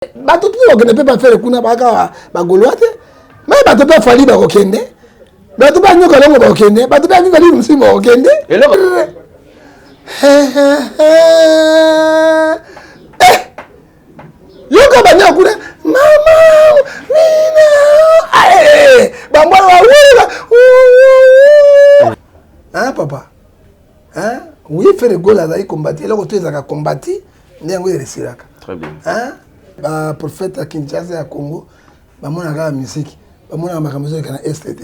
Bato mpe bakokende mpe bafere kuna baka bagolois te, me bato mpe afali bakokende, bato mpe anyoka longo bakokende, bato mpe avivali mosusu bakokende. Eh! Yoka banyaka kuna mama mina eh, bambwana bawula papa. Hein? Oui, Ferre Gola azali combati, eloko to ezalaka combati nde yango eresilaka. Très bien. Hein? Ba prophète ya Kinshasa ya Congo bamonaka kaka musique, bamonaka makambo ezoleka na est te.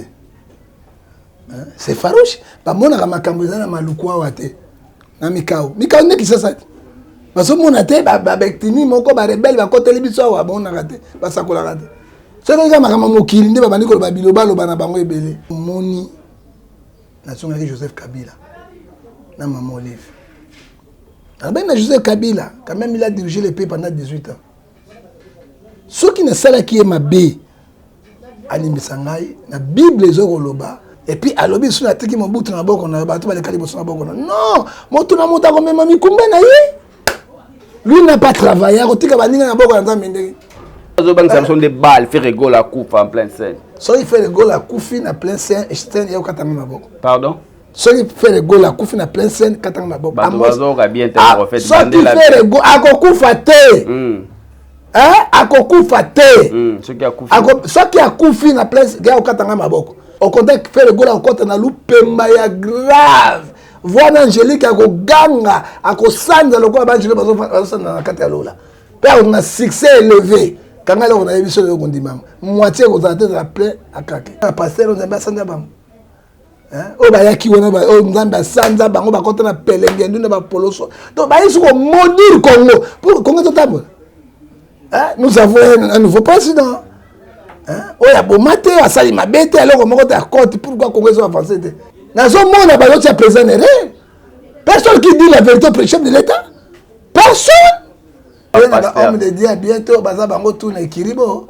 Hein? C'est farouche, bamonaka makambo eza na maluku awa te. Na mikao. Mikao nde Kinshasa te. Bazomona te ba ethnie moko ba rebelle bakoteli biso awa, bamonaka te, basakolaka te. Soki eza makambo mokili nde babandi koloba bilobaloba na bango ebele. Omoni nazongaki Joseph Kabila na Mama Olive. Alobaki na Joseph Kabila, quand même il a dirigé le pays pendant 18 ans. Soki nasalaki ye mabe, alimbisa ngai. Na Bible ezokoloba, et puis alobi so natiki Mobutu na maboko na yo, bato baleka liboso na maboko na non, moto na moto akomema mikumba na ye. Lui n'a pas travaillé, akotika baninga na maboko ya Nzambe ndenge. Azobangisa biso nde bal Ferre Gola akufa en pleine scène. Soki Ferre Gola akufi na pleine scène, ye okatanga maboko. Pardon? Soki Ferre Gola akufi na pleine scène, katanga maboko. Bato bazoyoka bien te. Prophète, soki Ferre Gola akokufa te, akokufa te. Soki akufi na pleine scène, okatanga maboko. Au contraire, Ferre Gola akokota na lupemba ya grave, voix angélique, akoganga, akosanza lokola baangelo bazosanza na kati ya lola, mpe akozala na succès élevé. Kanga eloko nayebi so lelo, kondimama moitié ekozala te, ezala plein akake na pasteur. Nzambe asanza bango oyo bayaki wana, oyo Nzambe asanza bango, bakota na pelenge ndu na bapoloso. Donc bayesi komaudire Congo pour Congo ezotambola. Nous avons un nouveau président oyo aboma te, asali mabe te, eloko moko te akoti. Pourquoi Congo ezo avance te? Nazomona bazotia président na erreur. Personne qui dit la vérité au chef de l'État, personne. Homme de Dieu, bientôt baza bango tout na ekiribo.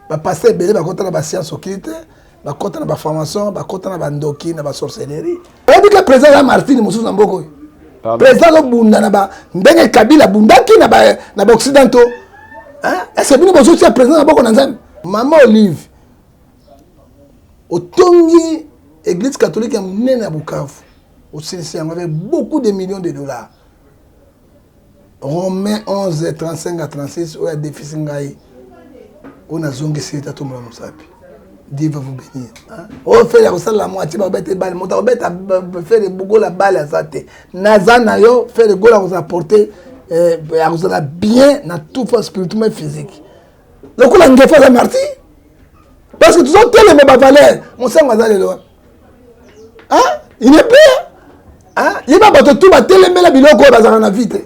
Bapasteur ebele bakota na bascience occulte, bakota na baformation, bakota na bandoki, na basorcellerie. Oyebi ke président aza martine mosusu na mboka oyo. Président azobunda na ndenge Kabila abundaki na baoccidentaux. Est-ce bino bozotia président na boko na Nzambe? Mama Olive otongi église catholique ya monene ya Bukavu, osilisi yango avec beaucoup de millions de dollars. Romain 11 35 à 36, oyo adefisi ngai, oyo nazongisi ye, tatombola mosapi. Dieu va vous bénir. Oyo Ferre akosalela moitié, bakobeta ebale, moto akobeta Ferre Gola bale aza te. Naza na yo, Ferre Gola akozala porte, akozala bien na tout fois, spirituellement, physique, lokola Ngefa aza martyr, parce que tozotelema bavaleur. Mosango aza lelo wana, il est plus. Yeba bato tu batelemela biloko oyo bazalaka na vie te.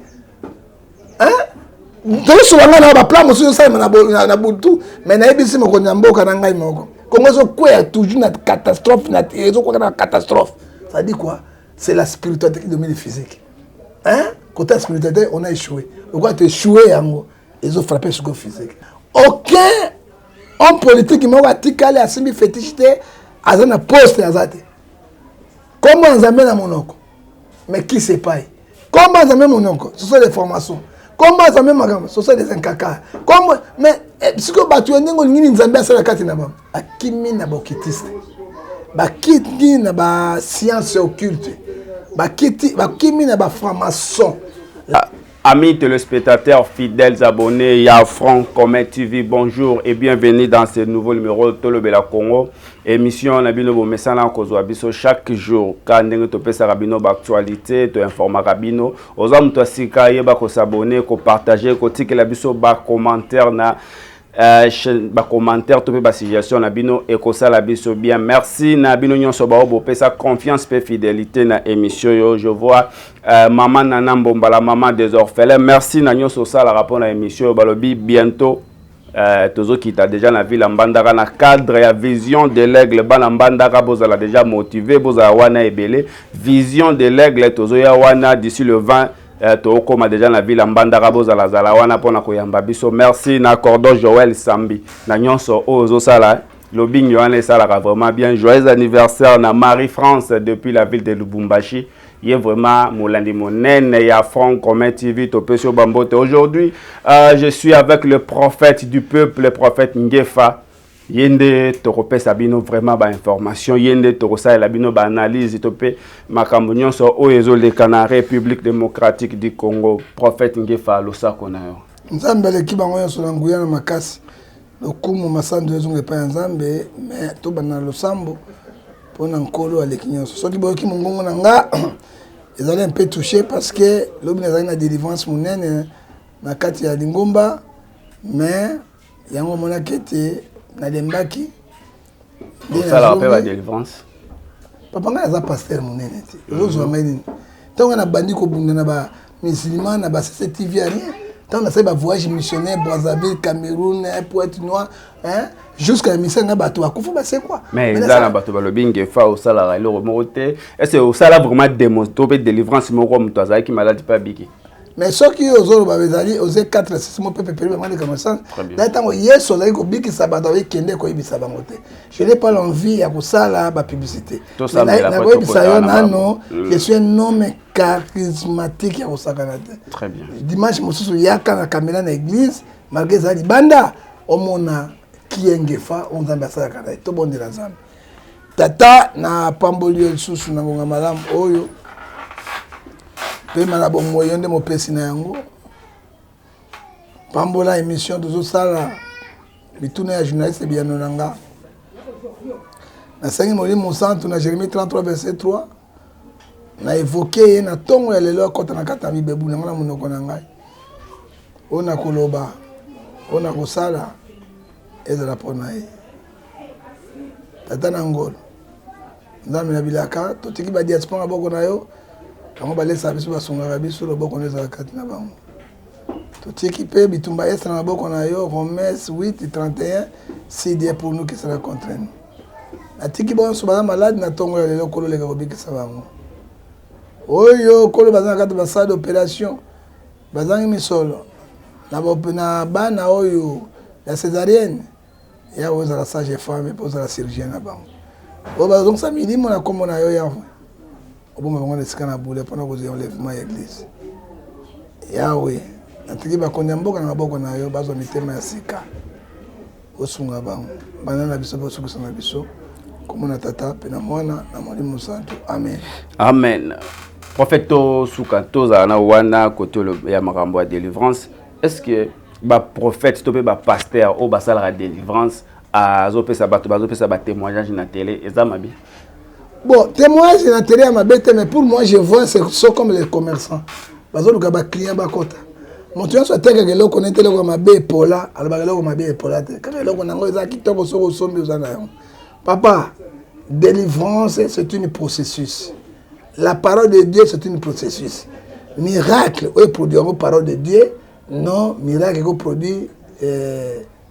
Tozosola ngai na baplan mosusu ezosalema na butu, mais nayebisi mokonzi ya mboka na ngai moko, Kongo ezokweya toujours na catastrophe, ezokweka na catastrophe. Ça dit quoi? C'est la spiritualité qui domine le physique, hein? Côté spiritualité, on a échoué. Lokola toéchoué, yango ezofrappe sikoyo physique. Aucun homme politique moko atikali asimbi fétiche te, aza na poste aza te. Kombo ya Nzambe na monoko, mais qui se paye? Kombo ya Nzambe monoko, ce sont des formations. Kombo ya Nzambe makambo, ce sont des nkaka. Kombo, mais sikoyo bato ya ndenge olingi nini Nzambe asala kati na bango? Bakimi na baoccultiste, bakimi na bascience occulte, bakiti, bakimi na bafranc-maçon. Amis téléspectateurs, fidèles abonnés, ya Franck Comet TV, bonjour et bienvenue dans ce nouveau numéro Tolobela Congo. Émission na bino bomesana kozwa biso chaque jour. Ka ndenge topesaka bino ba actualité, to informaka bino. Oza moto asika, yeba ko s'abonner, ko partager, ko tikela biso ba commentaire na bacommentaire to mpe basuggestion na bino ekosala biso bien. Merci na bino nyonso bao bopesa confiance mpe fidélité na émission oyo. Je vois mama Nana Mbombala, mama des orphelins, merci na nyonso osalaka mpona émission oyo. Balobi bientôt tozokita déjà na ville ya Mbandaka na cadre ya Vision de l'Aigle. Bana Mbandaka, bozala déjà motivé, bozala wana ebele. Vision de l'Aigle, tozoya wana d'ici le 20. Tokóma déjà na ville ya Mbandaka, bozalazala wana mpona koyamba biso. Merci na cordon Joel Sambi na nyonso oyo ozosala, lobingi wana esalaka vraiment bien. Joyeux anniversaire na Marie France depuis la ville de Lubumbashi. Ye vraiment molandi monene ya Front Commun TV, topesi yo bambote. Aujourd'hui, je suis avec le prophète du peuple, le prophète Ngefa. Ye nde tokopesa bino vraiment bainformation, ye nde tokosalela bino baanalyse to mpe makambo nyonso oyo ezoleka na République démocratique du Congo. Prophète Ngefa, losako na yo. Nzambe aleki bango nyonso na nguya na makasi. Lokumu masandu ezonga epai ya Nzambe. Me tobanda na losambo mpona Nkolo aleki nyonso. Soki boyoki mongongo na nga ezali un peu touché, parce que lobi nazali na délivrance monene na kati ya lingomba, mais yango omonaki ete nalembaki. Osalaka mpe badélivrance? Papa, ngai aza pasteur monene te. Ozozwa ngai nini? Ntango ngai nabandi kobunda na bamusulman na ba CCTV ya rien, ntango nasali bavoyage missionnaire, Brazzaville, Cameroun, Pointe Noire, jusqu'à misala ngai, bato bakufa basekwa. Mais eza na bato balobi Ngefa osalaka eloko moko te. Est ce osala vraiment démo to mpe délivrance moko, moto azalaki maladi mpe abiki? Mais soki ozoloba, ezali Osée 4 6 mo pepe peli bango connaissance na ntango Yesu azali kobikisa bato, akende koyebisa bango te. Je n'ai pas l'envie ya kosala bapublicité. Nakoyebisa yo nano, je suis un homme charismatique ya kosakana te. Dimanche mosusu yaka na caméra na église, malgré ezala libanda, omona kie Ngefa oyo Nzambe asalaka na ye. Tobondela. Nzambe Tata, na pamboli yo lisusu na ngonga malamu oyo. Pema na bomoi, yo nde mopesi na yango. Pambola émission tozosala, mituna ya journaliste, biyano na nga. Nasengi Molimo Mosantu na Jérémie 33 verset 3, na évoquer ye na ntongo ya lelo, akɔta na kati ya bibebu nango na monoko na ngai. Oyo nakoloba, oyo nakosala, ezala mpo na ye. Tata na ngolo, Nzambe na bilaka, totiki badiaspora maboko na yo. Bango balesaka biso, basungaka biso, loboko no ezala kati na bango. Totiki mpe bitumba ese na maboko na yo, Romains 8 31, si Dieu pour nous, qui sera contre nous? Natiki banso baza malade na ntongo ya lelo, Kolo leka kobikisa bango. Oyo Kolo baza na kati basala d'opération, bazangi misolo na bana oyo ya césarienne, ya ozala sage femme mpe ozala chirurgien na bango. Oyo bazongisa milimo na nkombo na yo, Yawe, obomba bango na esika na bule mpona kozwa enlèvement ya église. Yawe, natiki bakonzi ya mboka na maboko na yo, bazwa mitema ya sika, osunga bango. Banda na biso mpe osukisa na biso. Komona Tata mpe na Mwana na Molimo Santu, amen. Amen. Prophète, tosuka, tozala na wana kote ya makambo ya délivrance. Est ce que baprophète to mpe bapasteur oyo basalaka délivrance, azopesa bato, bazopesa batémoignage na télé, eza mabe? Bon, témoignage na télé ya mabe te, mais pour moi, je vois c'est so comme les commerçants bazoluka baclient bakota. Moto nyonso atekaka eloko nete eloko ya mabe epola, alobaka eloko mabe epola te, kaka eloko nango eza kitoko. Soki osombi, oza na yango. Papa, délivrance, c'est une processus. La parole de Dieu, c'est une processus. Miracle oyo produit yango parole de Dieu? Non, miracle ekoproduit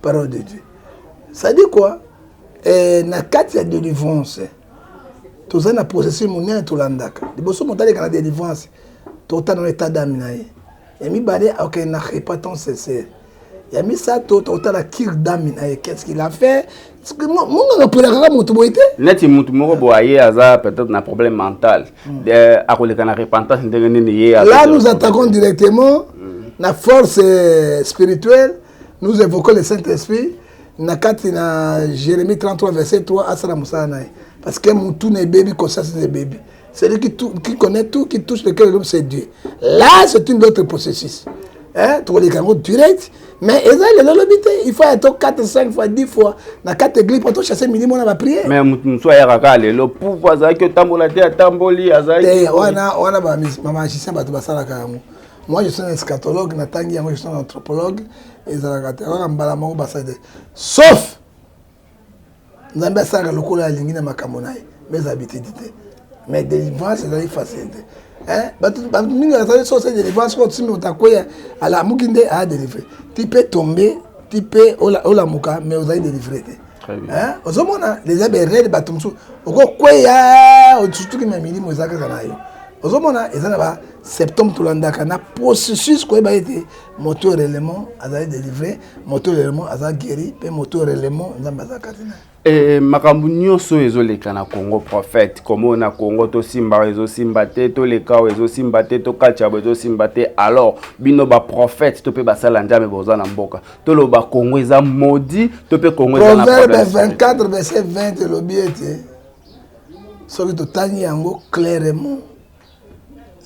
parole de Dieu. Ça dit quoi? Na kati ya délivrance, toza na processus monene tolandaka. Liboso moto aleka na délivrance, totala na état d'âme na ye. Ya mibale, akokende na repentance sincère. Ya misato, totala cure d'âme na ye, qu'est-ce qu'il a fait. Monganga apelaka kaka moto boye te. Neti motu moko boye aye, aza peut-être na problème mental, akoleka na repentance ndenge nini ye? Là, nous attaquons directement na force spirituelle. Nous évoquons le Saint-Esprit na kati na Jérémie 33 verset 3, asala mosala na ye, parce que motu na ebebi, conscience na ebebi. Celui qui connaît tout, qui touche le cœur de l'homme, c'est Dieu. Là, c'est une autre processus, hein. Tokoleka yango direct, mais eza lelo lobi te. Il faut ata 4, 5 fois, 10 fois na kati église po tochasse milimo na baprière. Mais motu mosusu ayaka kaka lelo, pufu, azalaki otambola te, atamboli, azalaki. Te, wana bamagicien, bato basalaka yango. Moi, je suis un eschatologue, natangi yango, je suis un anthropologue. Ezalaka te kaka mbala moko, basali te, sauf Nzambe asalaka lokola alingi na makambo na ye, mais eza habitude te. Mais délivrance ezali facile te. Bato mingi bazali so osali délivrance, ko tosimbi moto akweya, alamuki nde adélivre. Tu peux tomber, tu peux olamuka, mais ozali délivré te. Ozomona déjà berere, bato mosusu okokweya, osutuki, ma milimo eza kaka na yo. Ozomona eza na ba septembre tolandaka na processus koyeba ete moto réellement azali délivré, moto réellement aza guéri, mpe moto réellement Nzambe aza kati na ye. Makambo nyonso oyo ezoleka na Congo, prophète, komona Congo tosimba oyo ezosimba te, toleka oyo ezosimba te, tokatya bo ezosimba te. Alors bino baprophète to mpe basala Nzambe boza na mboka, toloba Congo eza maudit to mpe Congo eza na Proverbe 24 verset 20 elobi ete, soki totangi yango clairement,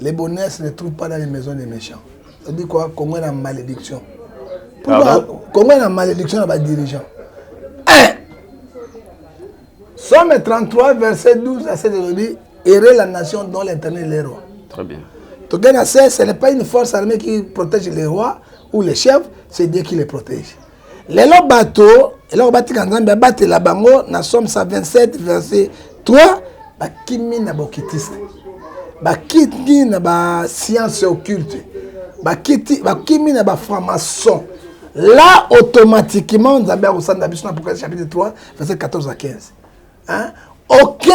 le bonheur se ne trouve pas dans les maisons des méchants. Ça dit quoi? Congo est na malédiction. Pourquoi Congo est na malédiction na badirigeant? 1 Psaume 33 verset 12 à 7 elobi: heureux la nation dont l'Éternel est roi. Très bien. Tokei na 16: ce n'est pas une force armée qui protège les rois ou les chefs, c'est Dieu qui les protège. Lelo bato eloko batika Nzambe abatela bango na Psaume 127 verset 3, bakimi na baoccultiste, bakimi na bascience occulte, bakiti, bakimi na bafranc-maçon. Là automatiquement Nzambe akosanda biso na Apocalypse chapitre 3 verset 14 à 15, hein? Aucun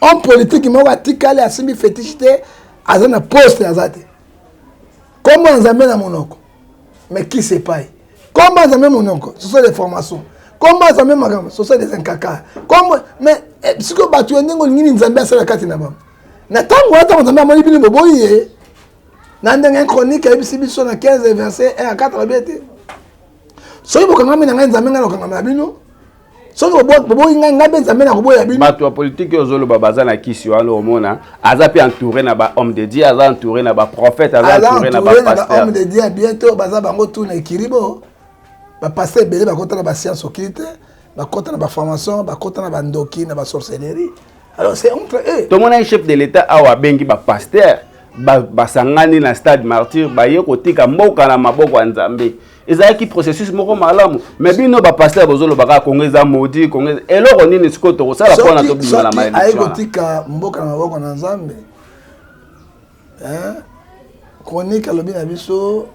homme politique moko atikali asimbi fétiche te, aza na poste aza te. Kombo ya Nzambe na monoko, mais qui se paye? Kombo ya Nzambe monoko, ce sont des formations. Kombo ya Nzambe makambo, ce sont des nkaka. Kombo mais sikoyo bato ya ndenge olingi nini Nzambe asala kati na bango na ntango wana? Ntango Nzambe amoni bino boboyi ye, na ndenge Chronique ayebisi biso na 15 verset 1 à 4, alobi ete soki bokangami na ngai Nzambe, ngai nakokangama na bino. Soki boboyi ngai, ngai mpe Nzambe nakoboya bino. Bato ya politike oyo ozoloba baza na kisi wana, omona aza mpe entouré na bahomme de Dieu, aza entouré na baprophète, aza entouré na bapasteur. Bahomme de Dieu bien te, baza bango tu na ekiribo. Bapasteur ebele bakota na bascience occulte, bakota na baformation, bakota na bandoki, na basorcellerie. Alors c'est entre eux. Tomonaki chef de l'État awa abengi bapasteur, basangani na stade Martyr, baye kotika mboka na maboko ya Nzambe. Ezalaki processus moko malamu. Mais bino bapasteur bozoloba kaka Kongo eza maudit. Kongo eloko nini sikoyo tokosala mpona tobima na malédiction? Kotika mboka na maboko na Nzambe, Chronique alobi na biso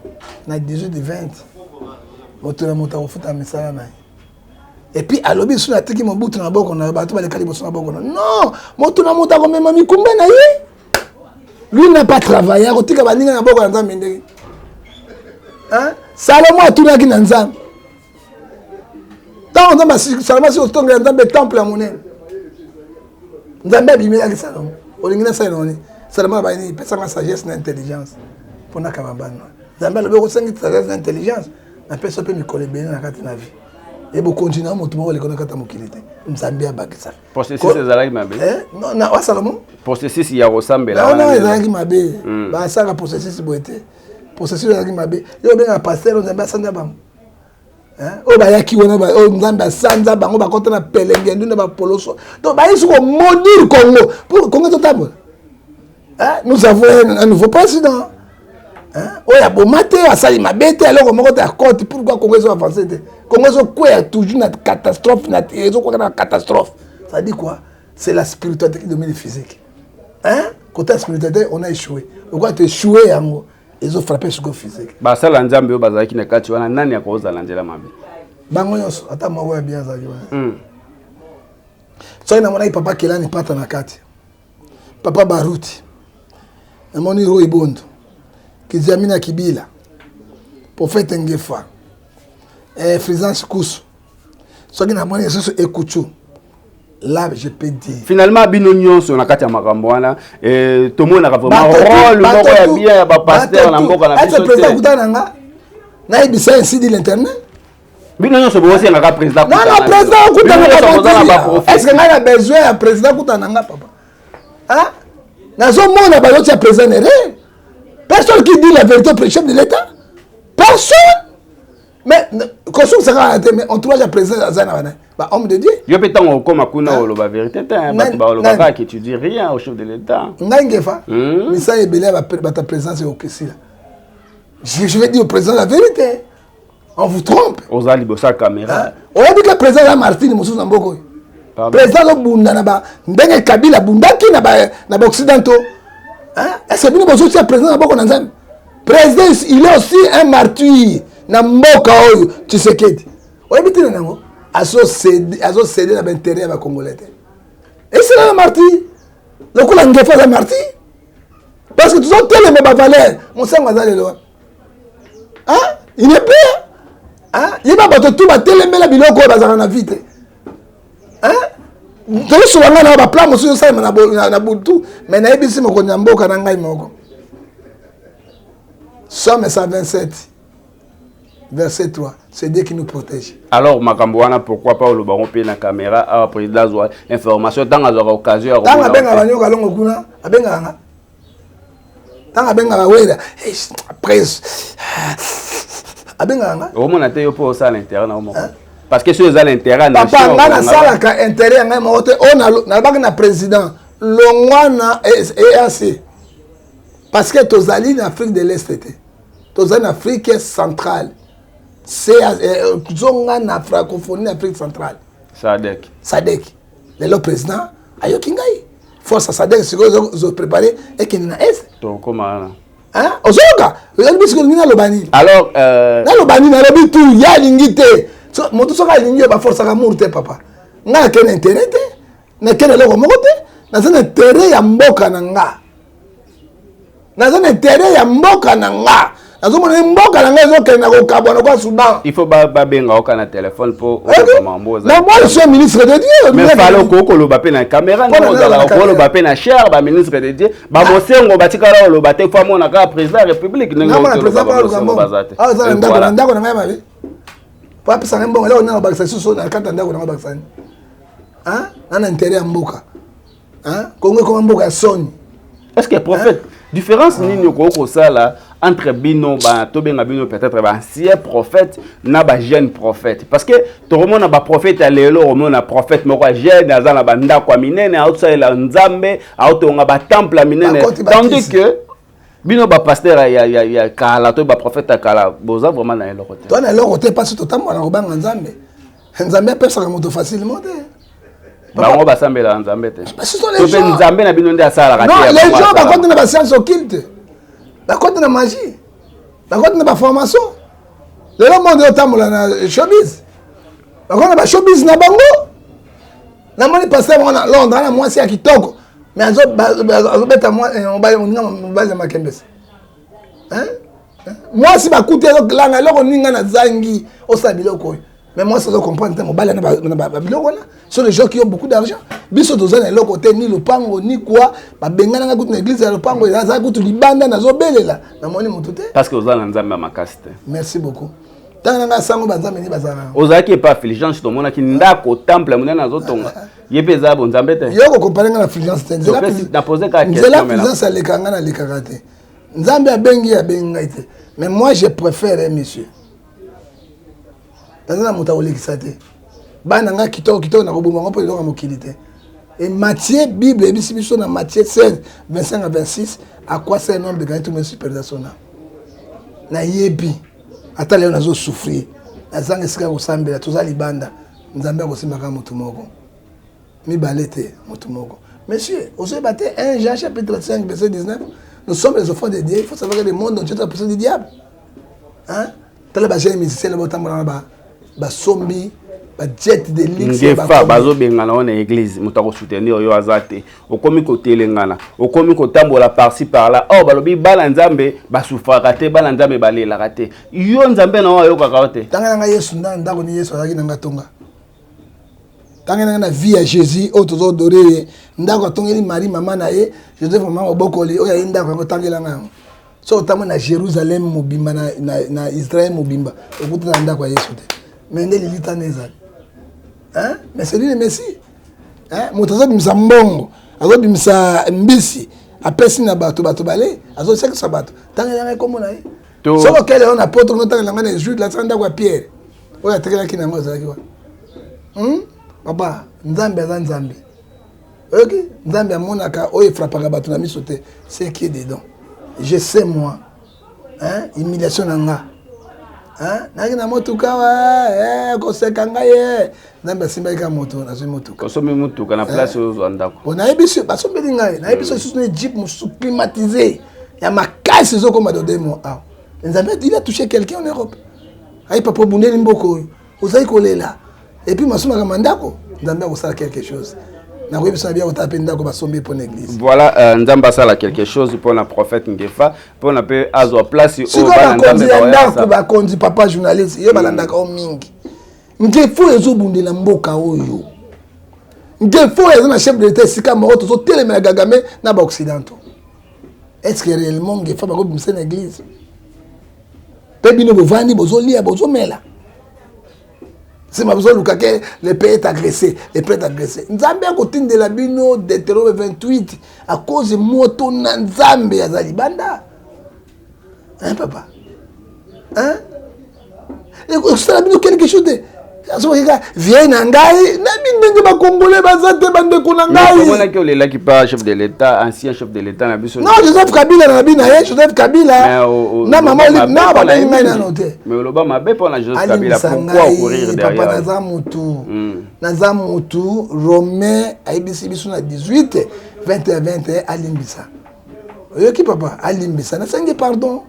na 18 20: moto na moto akofuta misala na ye. Et puis alobi so natiki mobutu na maboko na bato baleka liboso na maboko na non, moto na moto akomema mikumba na ye. Lui n'a pas travaillé, akotika baninga na maboko ya Nzambe ndenge Salomo atunaki na Nzambe. Ntango Nzambe, Salomo asi kotongela Nzambe temple ya monene, Nzambe abimelaki Salomo: olingi nasala nini? Salomo abani: pesanga sagesse na intelligence mpo nakaba bana. Nzambe alobi: okosengi sagesse na intelligence, napesa mpe mikolo ebele na kati na vie e bokontinue moto moko aleko na kati ya mokili te. Nzambe abakisa. Processus ezalaki mabe? Wa Salomo? Processus ya kosambela. Wana ezalaki mabe. Basalaka processus boye te. Processus ezalaki mabe. Yo obengaka pasteur, Nzambe asanza bango oyo bayaki wana, oyo Nzambe asanza bango, bakota na pelenge ndu na bapoloso. Donc bayisi komaudire Congo pour Congo ezotambola. Nous avons un nouveau président oyo aboma te, asali mabe te, eloko moko te akote. Pourquoi Congo ezo avance te? Congo ezokweya toujours na catastrophe, ezokweka na catastrophe. Ça dit quoi? C'est la spiritualité qui domine le physique, hein? Côté spiritualité, on a échoué. Lokola toéchoué, yango ezofrappe sikoyo physique. Basala Nzambe oyo bazalaki na kati wana, nani akozala nzela mabe? Bango nyonso, ata moko ya bien azalaki wana. Soki namonaki papa Kelani Pata na kati, papa Baruti, namoni Roi Bondo, Kiziamina Kibila, prophète Ngefa, Frisance Kusu, soki namoni lisusu Ekuchu, là je peux dire. Finalement bino nyonso na kati ya makambo wana, tomonaka vraiment rôle moko ya bien ya bapasteur na mboka na biso. Président akutana na nga, nayebisa ainsi dit l'Éternel. Bino nyonso bokosengaka président. Non, non, président akutana. Est ce que ngai na besoin ya président akutana na nga, papa? Nazomona bazotia président erreur. Personne qui dit la vérité au chef de l'État, personne. Mais kosukisaka te, mais entourage ya président aza na bana bahomme de Dieu. Yo mpe ntango okóma kuna, oloba vérité te, bato balobaka que tu dis rien au chef de l'État. Ngai Ngefa, misala ebele ya bato ya présidence ekokesila. Je vais dire au président la vérité: on vous trompe. Oza liboso ya caméra. Oyebi ke président ya martine mosusu na mboka oyo, président azobunda na ndenge Kabila abundaki na baoccidentaux. Est ce que bino bozotia président na boko na Nzambe? Président, il est aussi un martyr na mboka oyo. Tshisekedi, oyebi ntina nango, azocéder na baintérêt ya bacongolais te. Esila na martyr lokola Ngefa aza martyr. Parce que tozotelema bavaleur. Mosango aza lelo wana, il n'est plus. Yeba bato tu batelemela biloko oyo bazalaka na vie te. Tozosola ngai na baplan mosusu ezosalema na butu, mais nayebisi mokonzi ya mboka na ngai moko, Psaume 127 verset 3, c'est Dieu qui nous protège. Alors makambo wana, pourquoi pas olobango mpe na caméra awa, président azwa information ntango azwaka occasion ya Ntango abengaka banyoka longo kuna, abengaka nga. Ntango abengaka Wera presse, abengaka nga. Omona te, yo mpo osala intérêt na yo moko, parce que soki eza na intérêt Papa, nga nasalaka intérêt ya ngai moko te. Oyo nalobaki na président, longwa na EAC, parce que tozali na Afrique de l'Est te, tozali na Afrique centrale. Zonga na francophonie na Afrique centrale. SADC. SADC. Lelo président ayoki ngai, force ya SADC sikoyo ezoprépare ekende na Est. Tokóma wana. Ozoyoka, ozali bisiko nini, naloba nini? Alors Naloba nini? Nalobi tu, ye alingi te. Moto soki alingi yo, baforsaka amour te. Papa, ngai nakende intérêt te, nakende eloko moko te. Naza na intérêt ya mboka na nga, naza na intérêt ya mboka na nga. Nazomona mboka na ngai ezokende na kokabwana kwa Soudan. Il faut babenga oka na téléphone mpo. Na moi, je suis ministre de Dieu. Mais fallait okoki koloba mpe na caméra, ndenge ozalaka koloba mpe na chaire. Baministre de Dieu, bamosengo batikala koloba te, faut amona kaka président ya République. Ndenge baza te ndako na ngai mabe po apesa ngai mbongo, eloko nanga bakisa lisusu na kati ya ndako nanga, bakisa nini na intérêt ya mboka? Kongo ekoma mboka ya soni. Est ce que, prophète, différence nini okoki kosala entre bino tobenga bino peut-être baancien prophète na bajeune prophète? Parce que tokomona baprophète ya lelo, okomona prophète moko ya jeune aza na bandako ya minene, aosalela Nzambe, aotonga batemple ya minene, tandis que bino bapasteur ya kala to baprophète ya kala boza vraiment na eloko te. To na eloko te, mpasi totambola na kobanga Nzambe. Nzambe apesaka moto facilement te. Bango basambelaka Nzambe te, to mpe Nzambe na bino nde asalaka? Non, les gens bakoti na bascience occulte, bakoti na magie, bakoti na baformation. Lelo monde otambola na showbiz, bakoti na bashowbiz na bango. Namoni pasteur moko na Londres ana mwasi ya kitoko, mais azobeta moninga mobali na makembesi. Mwasi bakuti azolanga eloko ninga nazangi osala biloko oyo, mais mwasi azocomprendre te mobali na babiloko wana. Sont les gens qui ont beaucoup d'argent. Biso toza na eloko te, ni lopango ni quoi. Babengananga kutu na église ya lopango, aza kutu libanda, nazobelela, namoni motu te. Parce que oza na Nzambe ya makasi te. Merci beaucoup. Ntango nanga sango banzambe nini bazalaka? Ozalaki epa Fulgence, tomonaki ndako temple ya monene azotonga ye mpe, eza bonzambe te? Yo kokompare nga na Fulgence te. Nzela Fulgence alekaka, nga nalekaka te. Nzambe abengi, abengi ngai te, mais moi je préfère un monsieur. Naza na moto akolekisa te. Bana nga kitoko kitoko, nakoboma ngo mpo eloko ya mokili te. Et Matthieu, Bible ebisi biso na Matthieu 16 25 à 26: à quoi sert un homme de gagner tout, mais perdre son âme? Nayebi ata lelo nazosouffrir, nazanga esika kosambela, toza libanda. Nzambe akosimbaka motu moko, mibale te, motu moko. Monsieur, ozoyeba te 1 Jean chapitre 5 verset 19: nous sommes les enfants de Dieu. Il faut savoir que le monde entier est la puissance du diable, hein? Tala bajeune musicien botambola na basombi bajet de luxe. Ngefa, bazobengana wana église, moto akosoutenir yo aza te, okomi kotelengana, okomi kotambola par-ci par-là. Or balobi bana Nzambe basufraka te, bana Nzambe balelaka te. Yo, Nzambe na oyo ayokaka yo te. Tanga nanga Yesu nda ndako ni Yesu azalaki nanga tonga. Tanga nanga na vie ya Jésus oyo tozoadore ye, ndako atongeli Marie mama na ye, Joseph mama mobokoli oyo aye, ndako yango otangelanga yango. So otamboli na Jérusalem mobimba, na Israel mobimba, okuta na ndako ya Yesu te. Mais nde lilita nde ezali, mais c'est lui le Messie. Moto azobimisa mbongo, azobimisa mbisi, apesi na bato, bato bale, azosekisa bato. Ntango elanga ekombo na ye, soki okele oyo na poto, ntango elanga na Jude lasaka ndako ya Pierre oyo atekelaki nango azalaki wana. Papa, Nzambe aza Nzambe. Oyoki, Nzambe amonaka oyo efrapaka bato na miso te, ce qui est dedans. Je sais, moi, hein, humiliation na nga, hein? Nayaki na motuka wa koseka ngai ye. Nzambe asimbaki kaka moto, nazwi motuka. Osombi motuka na place oyo ozwa ndako? Po nayebi so basombeli ngai, nayebi so lisusu na jeep mosusu climatisé ya makasi ezokoma dans 2 mois awa. Nzambe, il a touché quelqu'un en Europe. Ayi papa, obundeli mboka oyo, ozali kolela, et puis masomaka mandako. Nzambe akosala quelque chose. Nakoyebisa bia kotala mpe ndako basombi mpo na église. Voilà, Nzambe asala quelque chose mpona prophète Ngefa, mpona mpe azwa place oyo. Sikoyo bakonzi ya ndako, bakonzi, papa journaliste, ye balandaka o mingi. Ngefa oyo ezobundela mboka oyo, Ngefa oyo aza na chef de l'État, esika moko tozotelemela Kagame na baoccidentaux. Est ce que réellement Ngefa bakobimisa na église? Mpe bino bovandi, bozolia, bozomela, nsima bozoluka ke le pays est agressé, le pays est agressé. Nzambe akotindela bino Deutéronome 28 à cause moto na Nzambe aza libanda. Hein, papa, hein? Ekosala bino quelque chose te. Azokeka vie na ngai na mindenge, bakongole baza te, bandeko na ngai. Omonaki olelaki pa chef de l'État, ancien chef de l'État na biso. Non, Joseph Kabila na bi na ye, Joseph Kabila na mama Olive na babengi ngai nano te. Mais oloba mabe mpona Joseph Kabila, pourquoi courir derrière? Papa, naza mutu, naza mutu. Romain ayebisi biso na 18 21 21, alimbisa. Oyoki papa? Alimbisa. Nasengi pardon,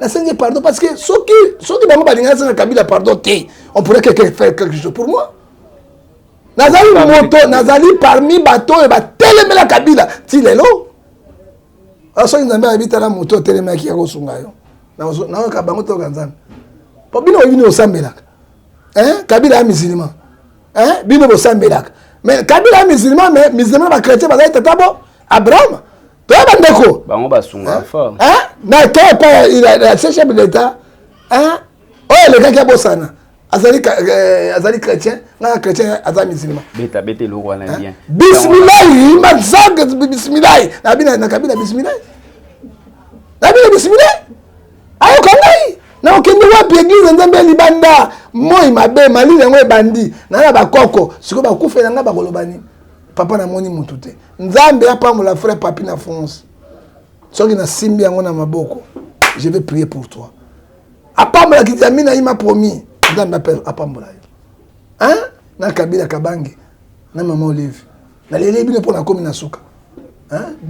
nasengi pardon, parce que soki bango balingi nasenga Kabila pardon te, on pourrait faire quelque chose pour moi. Nazali moto, nazali parmi bato oyo batelemela Kabila ti lelo. Soki Nzambe ayebi, tala moto otelemaki, akosunga yo. Nayoka bango, toyoka Nzambe, po bino oyebi nini osambelaka. Kabila ya musulman, bino bosambelaka, mais Kabila ya musulman, mais musulman na bachrétien bazali tata bo Abraham. Toya bandeko. Bango basunga fort. Na ke epai ya chef de l'État oyo elekaki, abosana azali chrétien, nga chrétien, aza musulman. Beta, beta eloko wana bien. Bismilahi mazange, bismilahi nabi na Kabila, bismilahi nabi na bismilahi. Ayoka ngai, nakokende wapi? Église Nzambe ya libanda, moi mabe, malili yango ebandi na na bakoko. Sikoyo bakufela ngai, bakoloba nini? Papa, namoni mutu te. Nzambe apambola frère Papi na France. Soki nasimbi yango na maboko, je vais prier pour toi. Apambola Kitiami na ye, m'a promis. Nzambe apambola yo, hein? Na Kabila Kabange na mama Olive, naleli bino mpo nakomi na suka.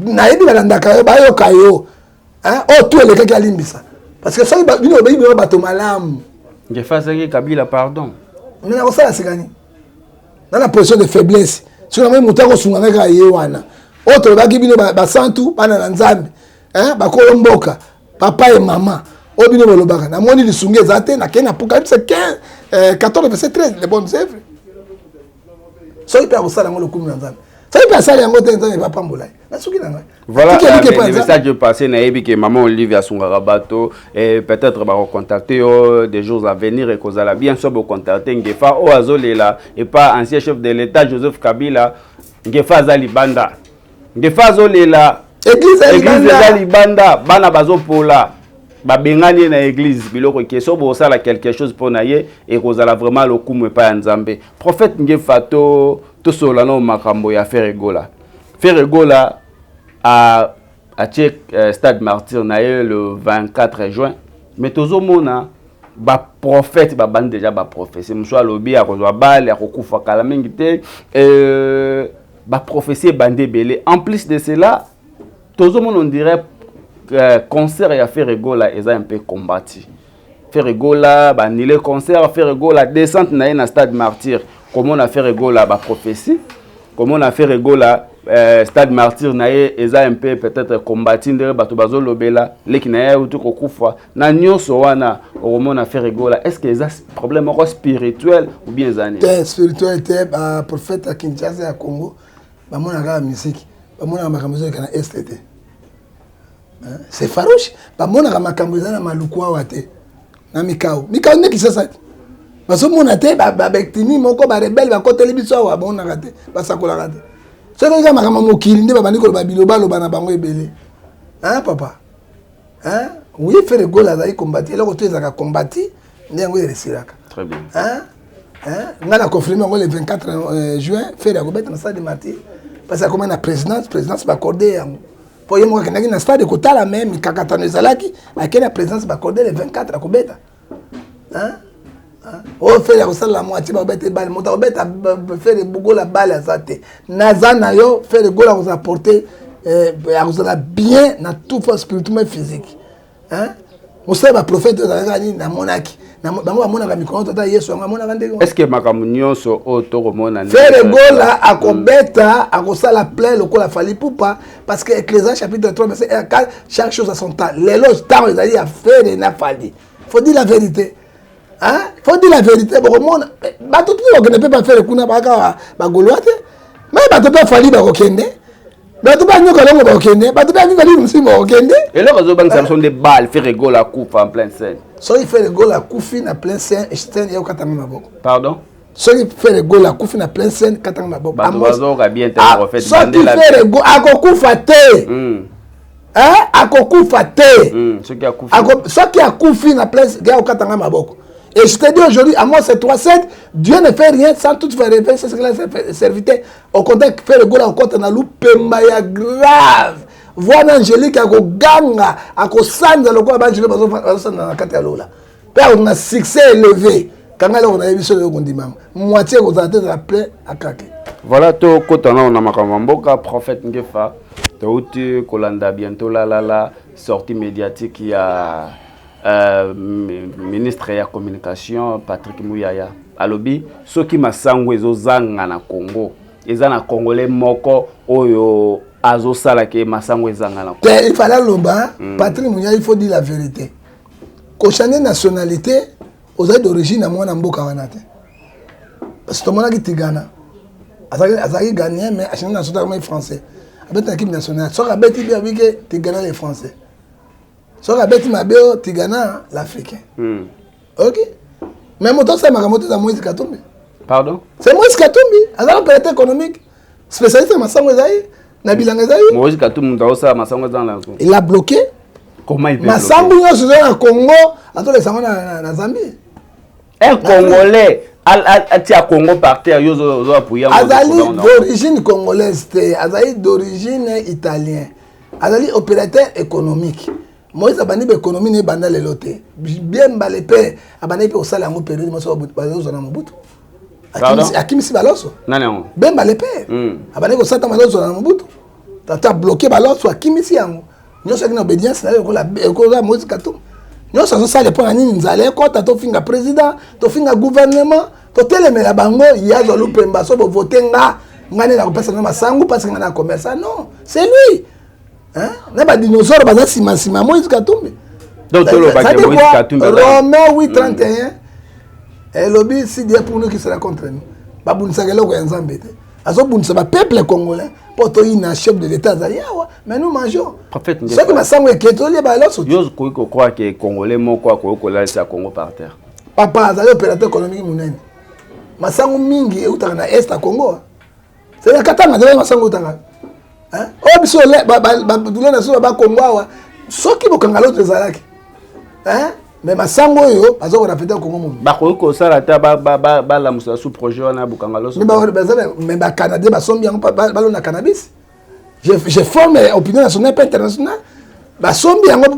Nayebi balandaka yo, bayoka yo. Oyo tu elekaki, alimbisa, parce que soki bino obeyi bino bato malamu. Ngefa azangi Kabila pardon. Me nakosala sikani na position de faiblesse. Soki namoni moto akosunga ngai, kaka ye wana oyo tolobaki, bino basantu, bana na Nzambe, bakolo mboka, papa e mama, oyo bino bolobaka, namoni lisungi eza te. Nakei na Apocalypse 15 14 verset 13, les bonnes œuvres. Soki mpe akosala yango, lokumu na Nzambe. Soki mpe asali yango te, Nzambe bapambola ye. Nasuki na ngai. Voilà, le message passé. Nayebi ke maman Olive asungaka bato et peut-être bakocontacte yo des jours à venir, ekozala bien so bocontacte Ngefa oyo azolela epa ancien chef de l'État Joseph Kabila. Ngefa aza libanda, Ngefa azolela. Église eza libanda, bana bazopola, babengani ye na église, biloko eke. So bosala quelque chose mpo na ye, ekozala vraiment lokumu epai ya Nzambe. Prophète Ngefa, to tosolola no makambo ya Ferre Gola. Ferre Gola atie stade Martyr na ye le 24 juin, mais tozomona baprophète babandi déjà baprophétie. Mosu alobi akozwa bale, akokufa kala mingi te. Baprophétie ebandi ebele. En plus de cela, tozomona, on dirait concert ya Ferre Gola eza un peu combattu. Ferre Gola baannulé concert, Ferre Gola descente na ye na stade Martyr. Komona Ferre Gola baprophétie, komona Ferre Gola stade Martyr na ye eza un peu peut-être combattu, ndenge bato bazolobela leki na ye auti kokufa na nyonso wana. Okomona Ferre Gola, est ce que eza problème moko spirituel ou bien eza nini? Te, spirituel te. Baprophète ya Kinshasa, ya Congo, bamonaka kaka musique, bamonaka makambo ezoleka na Est te. C'est farouche. Bamonaka makambo eza na Maluku awa te, na Mikao. Mikao nde Kinshasa te. Bazomona te babektini moko, barebele bakoteli biso awa, bamonaka te, basakolaka te. Soki eza makambo mokili nde babandi koloba bilobaloba na bango ebele. Hein, papa, hein? Oui, Ferre Gola azali combattu. Eloko to ezalaka combattu nde yango eresilaka. Très bien. Hein? Hein? Ngai na confirme yango, le 24 juin Ferre akobeta na stade Martyr, parce que akomai na présidence baaccorde yango, mpo ye moko akendaki na stade kotala, me mikakatano ezalaki. Akei na présidence, baaccorde, le 24 akobeta. Oyo Ferre akosalela moitié, bakobeta ebale. Moto akobeta Ferre Gola bale aza te. Naza na yo, Ferre Gola akozala porte, akozala bien na tout fois, spirituellement, physique. Mosala ba prophète ezalaka nini? Namonaki bango bamonaka mikolo, tata Yesu yango amonaka ndenge. Est ce que makambo nyonso oyo tokomona? Ferre Gola akobeta, akosala plein lokola Fally Ipupa, parce que Ecclésiaste chapitre 3 verset 1 4, chaque chose à son temps. Lelo ntango ezali ya Ferre na Fally. Faut dire la vérité, hein? Faut dire la vérité. Bokomona bato tuti bakokende mpe ba Ferre kuna, bakaka bagaulois te, mais bato mpe Fally bakokende, bato mpe anyoka longo bakokende, bato mpe avivali mosusu bakokende. Eloko azobangisa biso nde bal Ferre Gola akufa en pleine scène. Soki Ferre Gola akufi na plein scène, scène ekokatanga maboko. Pardon? Soki Ferre Gola akufi na plein scène, katanga maboko. Bato bazoyoka bien te, prophète. Soki Ferre Gola akokufa te, akokufa te. Soki akufi na plein, okatanga maboko. Et je te dis aujourd'hui, Amos 3.7, Dieu ne fait rien sans tout faire révéler, c'est ce qu'il a serviteur. Au contraire, Ferre Gola okota na lupemba ya grave. Voix angélique akoganga, akosanza lokola baangelo bazosanza na kati ya lola. Mpe na succès élevé. Kanga eloko nayebi so lelo kondimama. Moitié kozala te, ezala plein akake. Voilà, tokota nano na makambo ya mboka, prophète Ngefa. Touti kolanda bientôt lalala sortie médiatique ya ministre ya communication Patrick Muyaya. Alobi soki masango ezozanga na Congo, eza na Congolais moko oyo azosalaka masango ezanga na Te, il fallait aloba. Patrick Muyaya, il faut dire la vérité. Kochanger nationalité, ozali d'origine ya mwana mboka wana te, parce que tomonaki Tigana azalaki ghanéen, mais achanger nationalité, akomaki français, abeti na équipe nationale. Soki abeti bien, abike Tigana le français. Soki abeti mabe, o Tigana l'africain. Ok, mais moto asala makambo te eza Moïse Katumbi. Pardon? C'est Moïse Katumbi, azala opérateur économique, spécialiste ya masango, ezali na bilanga, ezali. Moïse Katumbi moto aosala masango eza na Il a bloqué. Comment il peut? Masango nyonso eza na Congo, azolekisa yango na Zambie. Un Congolais atia Congo par terre, yo ozo appuyer? Azali d'origine congolaise te, azali d'origine italien, azali opérateur économique. Moïse abandi baéconomie na ebanda lelo te. Bien mbale mpe abandaki mpe kosala yango période moso bazozwa na Mobutu, akimisi baloso. Nani yango? Bemba le père abandaki kosala ntango bazozwa na Mobutu. Tata bloqué baloso, akimisi yango nyonso, aki na obédience na ye lokola Moïse Katumbi. Nyonso azosala mpo na nini? Nzala ekɔta, tofinga président, tofinga gouvernement, totelemela bango. Ye azwa lupemba, so bovote nga, nga nde nakopesa na masangu parce que nga na commerçant. Non, c'est lui, hein? Na badinosaure baza nsima nsima Moïse Katumbi. Donc tolobaki Moïse Katumbi? Romain 8 31 elobi: si Dieu pour nous, qui sera contre nous? Babundisaka eloko ya Nzambe te. Azobundisa bapeuple congolais mpo toyina chef de l'État azali awa, mais nous mangeons. Soki masango eke, tolia baloso. Yo okoki kocroire ke Congolais moko akoki kolalisa Congo par terre? Papa, azali opérateur économique monene. Masango mingi eutaka na est ya Congo, c'est na Katanga azali masango eutaka oyo biso badule na biso bakongo awa. Soki bokanga loto ezalaki, mais masango oyo baza korafete Congo momi. Bakoki kosala ata balamusa sous projet wana ya bokanga loso? Mais bacanadien basombi yango, balona cannabis. Je forme opinion nationale mpe internationale, basombi yango,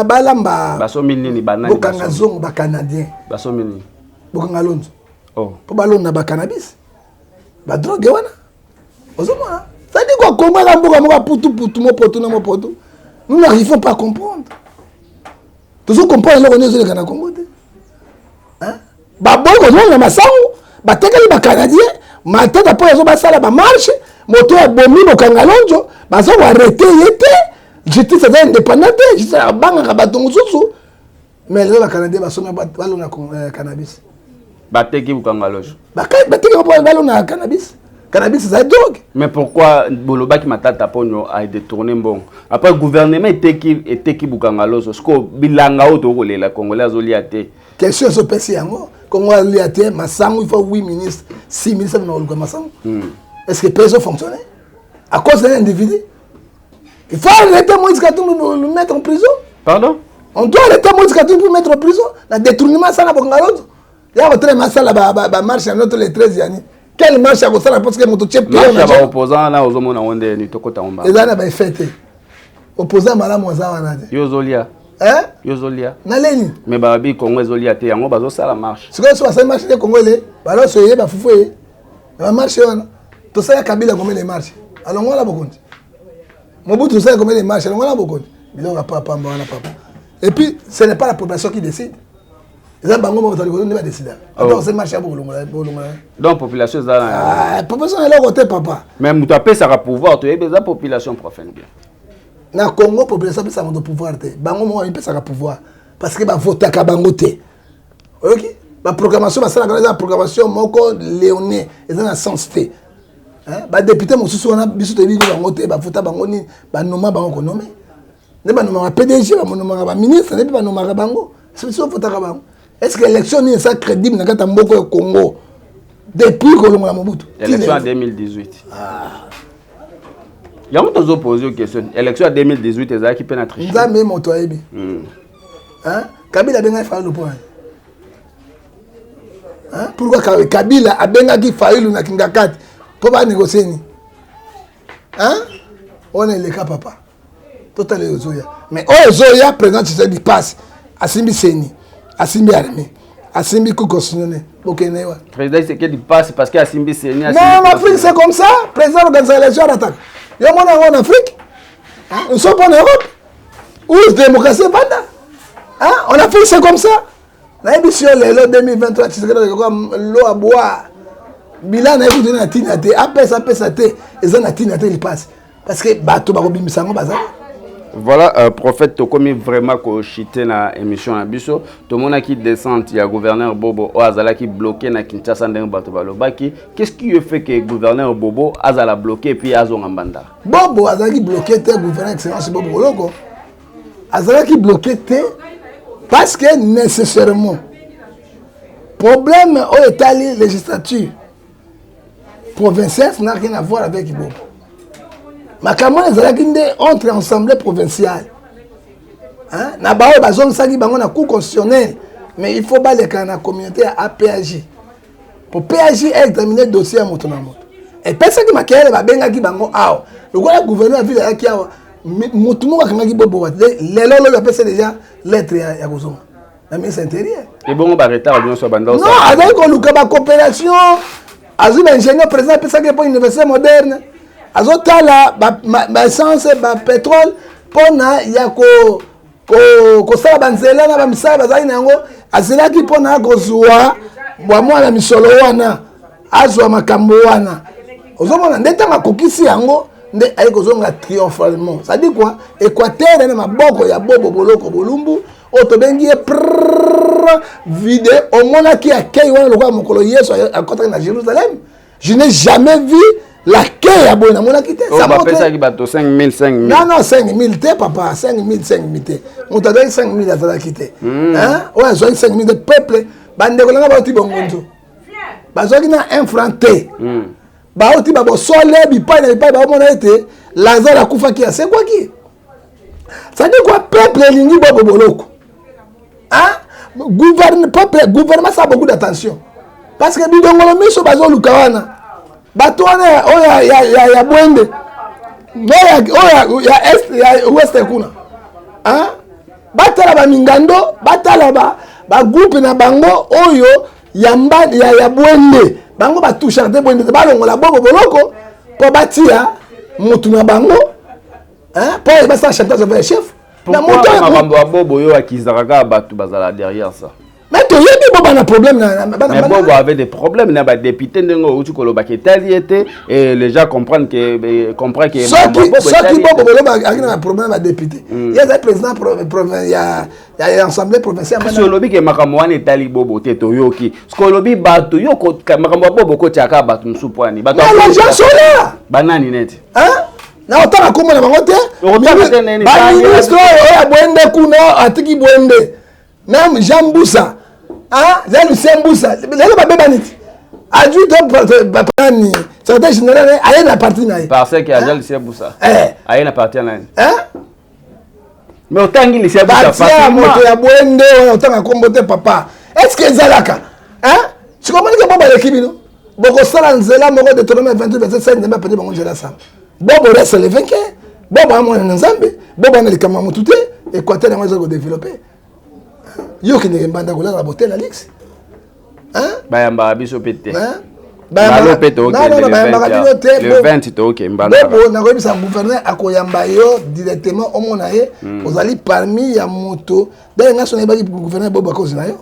balamba. Basombi nini? Banani? Bokanga zongo, bacanadien. Basombi nini? Bokanga lonzo mpo balonda bacannabis, badrogue wana ozomona. C'est-à-dire quoi? Congo eza mboka moko ya putuputu, mopotu na mopotu. Nous n'arrivons pas à comprendre. Tozo comprendre eloko nini ezoleka na Congo te. Baboyi kozonga masango, batekeli bacanadien. Matata mpo azo basala bamarche, moto abomi bokanga lonzo, baza koarrêter ye te. Justice aza indépendant te, justice abangaka bato mosusu. Mais lelo bacanadien basomi, balona cannabis. Bateki bokanga loso? Bateki mpo balona cannabis. Cannabis ezali drogue. Mais pourquoi bolobaki Matata Ponyo adétourné mbongo? Après gouvernement eteki bokanga loso, siko bilanga oyo tokolela, Congolais azolia te. Question ezopesi yango, Kongo alia te masango. Il faut 8 ministres, 6 ministres na koluka masango. Est ce que pays ezofonctionner à cause d'un individu? Il faut arrêter Moïse Katumbi, le mettre en prison. Pardon? On doit arrêter Moïse Katumbi pour mettre en prison na détournement asala bokanga loso. Ya kotelema asala bamarche ya notre le 13 yani. Quelle marche ya kosala? Parce que moto tie baopposant wana ozomona ngo ndeni tokota ngo. Eza na baeffet te. Opposant malamu aza wana te. Yo ozolia? Yo ozolia? Naleni. Mais balobi Congo ezolia te, yango bazosala marche. Sikoyo so basali marche te, Congo ele baloso eye, bafufu eye na bamarche wana. Tosala Kabila combien de marche alongwala bokonzi? Mobutu tosala combien de marche alongwala bokonzi? Biloko ya pamba wana, papa. Et puis ce n'est pas la population qui décide, eza bango moko likolo nde badécida. Ata ose marche ya bokolongola bolongola. Donc population eza na Ah, population eloko te, papa. Mais moto apesaka pouvoir, toyebi, eza population, prophète, bien. Na Congo, population apesaka moto pouvoir te. Bango moko bamipesaka pouvoir parce que bavotaka bango te. Oyoki, baproclamation basalaka eza proclamation moko léonin, eza na sens te. Badéputé mosusu wana, biso toyebi bango te. Bavota bango nini? Banoma bango konome nde banomaka PDG, banomaka baministre, nde mpe banomaka bango. Biso bavotaka bango? Est ce que élection nini eza crédible na kati ya mboka ya Congo depuis kolongola Mobutu? Élection ya 2018 yango tozopose question. Élection ya 2018 ezalaki mpe na triche? Nzambe moto ayebi. Kabila abengaki Fayulu mpo nani? Pourquoi Kabila abengaki Fayulu na Kingakati mpo banégocie nini? Wana eleka, papa. Totala oyo ezoya. Mais oyo ezoya, président Tshisekedi passe, asimbi CENI, asimbi armée, asimbi cour constitutionnelle, bokende wa. Président Tshisekedi passe parce que asimbi CENI. Non, en Afrique c'est comme ça. Président organise élection, attaque. Yo mona yango en Afrique? Nous sommes pas en Europe où démocratie evanda. En Afrique c'est comme ça. Nayebi si yo lelo 2023, Tshisekedi l'eau à boire. Bilan na ye kutu na ntina te. Apesa, apesa te, eza na ntina te lipasi, parce que bato bakobimisa yango baza. Voilà, prophète, tokomi vraiment kochuter na émission na biso. Tomonaki descente ya gouverneur Bobo oyo azalaki bloqué na Kinshasa, ndenge bato balobaki. Qu'est-ce qui fait que gouverneur Bobo azala bloqué puis azonga mbanda? Bobo azalaki bloqué te. Gouverneur excellence Bobo Boloko azalaki bloqué te, parce que nécessairement problème oyo etali législature provinciale n'a rien à voir avec Bobo. Makambo wana ezalaki nde entre assemblée provinciale na baoyo bazongisaki bango na cour constitutionnelle. Mais il faut baleka na communauté ya APAJ po PAJ examine dossier ya moto na moto. Epesaki makelele, babengaki bango awa. Lokola gouverneur ya ville ayaki awa, motu moko akangaki Bobo te. Lelo lobi apesa déjà lettre ya kozonga na ministre intérieur. Ebongo baretard nyonso banda? Non, azali koluka bacoopération. Azwi baingénieur, président apesaki mpo université moderne. Azotala baessence, bapétrole mpona ya kosala banzela na bamisala bazalaki na yango. Azelaki mpona kozwa bamwana misolo wana, azwa makambo wana. Ozomona nde ntango akokisi yango nde aye kozonga triomphalement. C'est-à-dire quoi? Équateur na maboko ya Bobo Boloko Bolumbu oyo tobengi ye prrr vide. Omonaki akei wana lokola mokolo Yesu akɔtaki na Jérusalem. Je n'ai jamais vu l'accueil ya boye, namonaki te. Bapesaki bato 5000 5000. Non, non, 5000 te, papa. 5000, 5000 te. Moto azwaki 5000 azalaki te. Oyo azwaki 5000 te, peuple, bandeko nanga bauti bongonzo, bazwaki na 1 franc te. Bauti babosole bipai na bipai, baomona ete Lazare akufaki, asekwaki. C'est-à-dire quoi? Peuple elingi Bobo Boloko. Gouverne, peuple, gouvernement, ça beaucoup d'attention, parce que bidongolo miso bazoluka wana, bato wana oyo ya Bwende, oyo ya est, ya ouest kuna, batala bamingando, batala bagroupe na bango oyo ya Bwende. Bango batouchaka te Bwende te. Balongola Bobo Boloko mpo batia motu na bango, mpo basala chantage avec chef. Na moto makambo ya Bobo oyo akizaka kaka bato bazala derrière ça. Mais toyebi bo bana problème. Mais Bobo avait des problèmes na badéputé, ndenge outi kolobaka etali ye te, et les gens comprennent que comprennent que Soki Bobo boloba aki na problème ya badéputé, ye azali président ya assemblée provinciale. Kasi olobi ke makambo wana etali Bobo te. Toyoki soki olobi bato yo makambo ya Bobo kotiaka bato mosusu pwani. Bato les gens sont là. Banani neti? Na otanga kombo na bango te. Baministre oyo ya Bwende kuna, atiki Bwende na Jean Mbusa, Jean Lucien Mbusa, lelo babebani ti azwi to nani, secrétaire général aye na parti na ye. Parce que Jean Lucien Mbusa aye na parti na nani? Mais otangi Lucien Mbusa. Batia moto ya Bwende oyo, otanga kombo te, papa. Est ce que ezalaka sikomonike bo baleki bino bokosala nzela moko? Deutéronome 28 verset 5, Nzambe apesi bango nzela samba. Bobo reste le vainqueur. Bobo amwana na Nzambe. Bobo ana likambo ya motu te. Équateur yango eza kodévelopper. Yo okendeke mbanda kolala na hotel ya luxe. Bayambaka biso mpe te. Mbala mpe tookende bayambaka bino te le 20 tookende mbala bobo nakoyebisa gouverneur akoyamba yo directement omona ye hmm. Ozali parmi ya moto daye nga so nayebaki gouverneur bobo akozi na yo,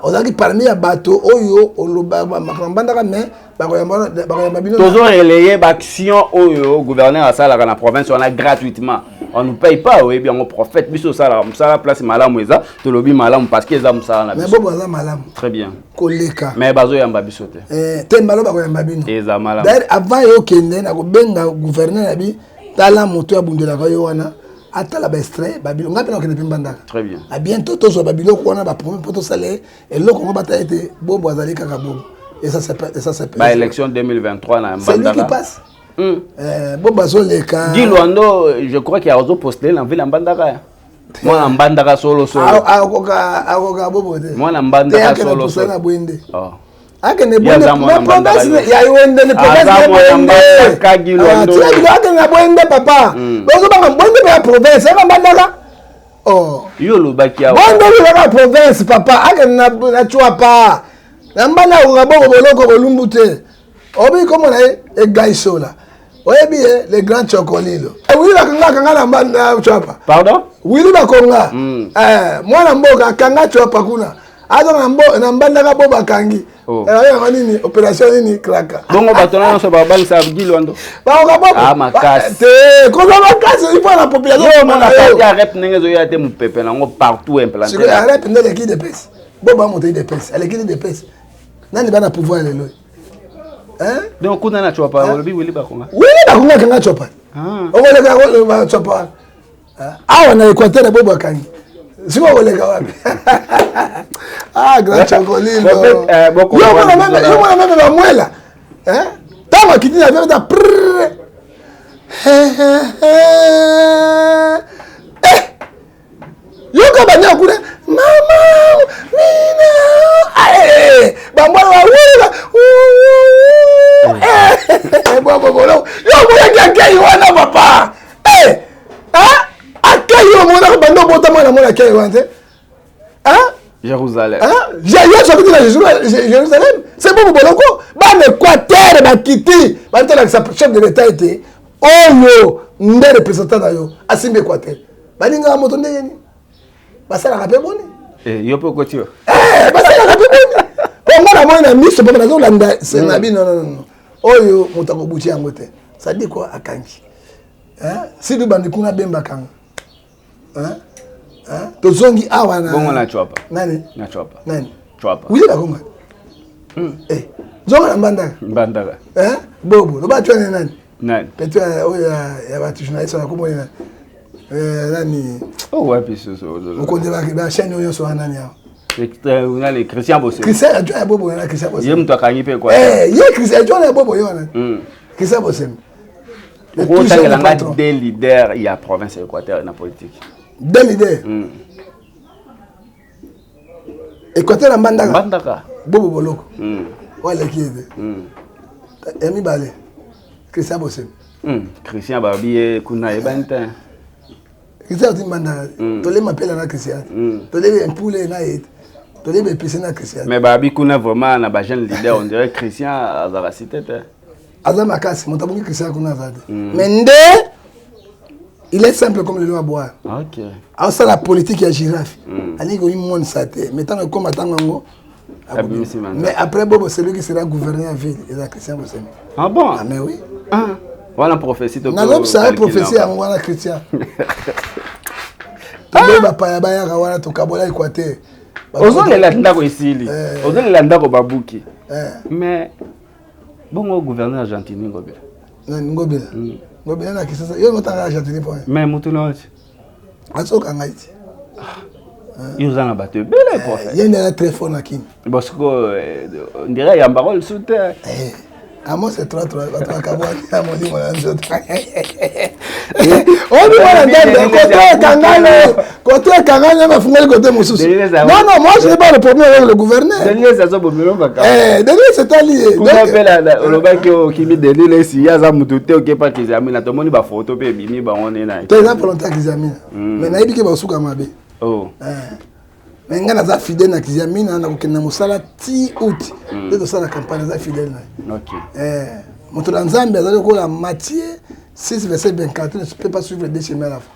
ozalaki parmi ya bato oyo oloba makambo mbandaka, mais bakoyamba bino. Tozo relayer baaction oyo gouverneur asalaka na province wana gratuitement, on nous paye pas. Oyebi yango, prophète, biso osalaka mosala place malamu, eza tolobi malamu parce que eza mosala na biso. Bobo aza malamu. Très bien. Koleka. Mais bazoyamba biso te. Eh, te, mbalo bakoyamba bino. Eza malamu. D'ailleurs, avant yo okende, nakobenga gouverneur na bi tala moto abundelaka yo wana, atala baextrait babilo. Ngai mpe nakokende mpe mbandaka. Très bien. A bientôt tozwa babiloko wana, bapromet mpo tosala eloko yango, batala ete bobo azali kaka bobo et ça c'est Baélection 2023 na C'est lui qui passe. Bobo azoleka. Guy Luando, je crois qu'il azopostuler na ville ya Mbandaka, mwana Mbandaka solo solo. Akoka, akoka bobo te. Mwana Mbandaka solo solo. Na Bwende. Oh. Akende Bwende, province ya Wende, ni province ya Bwende. Tika akende na Bwende, papa. Bozobanga Bwende mpe ya province eka Mbandaka. Oh. Yo olobaki awa. Bwende olobaka province, papa. Akende na Tshuapa, na Mbanda, akoka boko boloko bolumbu te. Obi kombo na ye Egaisola, oyebi ye, le grand Chokolilo. Wili Bakonga akanga na Tshuapa. Pardon? Wili Bakonga, mwana mboka, akanga Tshuapa kuna, azonga na Mbandaka, bo bakangi yango nini, opération nini, kraka. Bongo bato na nyonso babalisa Guy Luando. Bakoka bobo makasi. Te, kozwa makasi, il faut na population. Mona kati ya rep ndenge ezoya te, mopepe nango partout implanté. Arep nde eleki UDPS. Bo bamoto UDPS aleki UDPS nani bana pouvoir lelo? Donc kuna na Tshuapa, olobi Wili Bakonga? Wili Bakonga akanga Tshuapa. Okoleka Tshuapa awa na Équateur, bo bakangi, sikoyo okoleka wapi? Ah, grand Chokolilo, yo mona meme bamwela ntango akiti na avion, prr, yoka banya kuna, mama mina, bambwana bawula bobobolo. Yo omonaki akei wana, papa, akei, omonaka bando obota mwana, mona akei wana te. Jérusalem. Yesu akiti na Jérusalem, c'est bon. Boloko bana Équateur bakiti, batolakisa chef de l'État ete oyo nde représentant na yo, asimbi Équateur. Balingaka moto ndenge nini? Basalaka mpe boni? Yo mpe okoti yo. Basalaka mpe boni? Mpo nga namoni na miso, mpo nazolanda na bino. Non, non, oyo moto akobuti yango te. Sadi ko akangi sidi bandi kuna, bemba kanga, tozongi awa. Na bongo na Tshuapa? Nani? Na Tshuapa. Nani? Tshuapa. Wili Bakonga, zonga na Mbandaka. Mbandaka. Bobo loba twane nani? Nani? Pete oyo ya bato journaliste wana, komoni nani? Nani? Oh, wapi susu? Mokonzi bachaîne oyo nyonso wana, nani awa? Nani? Christian Bose. Christian ajo ya bobo wana, Christian Bose. Ye moto akangi mpe kwa. Ye Christian ajo ya bobo ye wana, Christian Bosemi. Okotangela nga deux leaders ya province ya Équateur na politique. Deux leaders Équateur ya Mbandaka? Mbandaka. Bobo Boloko oyo aleki ye te. Ya mibale, Christian Bosemi. Christian babi ye kuna eyebani te. Christian oti Mbandaka, tolema mpela na Christian, tolebi mpule na ye, tolebi epise na Christian. Mais babi kuna vraiment na bajeune leader, on dirait Christian azalaka cité te. Aza makasi, moto abongi Christian kuna aza te. Mais nde il est simple comme le lion aboie. Asala politique ya girafe, alingi komimonisa te, mais ntango ekóma ntango yango. Mais après bobo, celui qui sera gouverneur ya ville eza Christian Bosemi. Ah bon? Ah, mais oui. Ah. Wana prophétie to? Nazobisa ye prophétie yango wana. Christian, toboyi bapaya bayaka wana, tokabola Équateur. Ozolela ndako esili, ozolela ndako babuki, mais bongo gouverneur Argentine Ngobila? Nani? Ngobila? Ngobila na Kisasa, yo otanga Argentine po? Mais motu na oti. Azoka ngai ti. Yo oza na bato ebele, prophète. Ye nde aza très fort na Kini. Bon, sikoyo ndire yambako lisusu te. Amos 3 3, bato bakabwaki na molimo na nzoto. Obi wana ndambe kote ekangani, kote ekangani, bafungoli kote mosusu. Non, non, moi je n'ai pas le problème avec le gouverneur. Denis azobomelo makambo. Denis etali ye. Kuna mpe olobaki okimi Denis Lesi, ye aza motu te, okepa Kizamina, tomoni bafoto mpe ebimi bango nde na Te, eza volonté ya Kizamina, mais nayebi ke basuka mabe. Oh. Mais ngai naza fidèle na Kiziamina, nakokende na mosala ti août nde tosala campagne, naza fidèle na ye. Moto na Nzambe azali lokola Matthieu 6 verset 24, ne peut pas suivre deux chemins à la fois.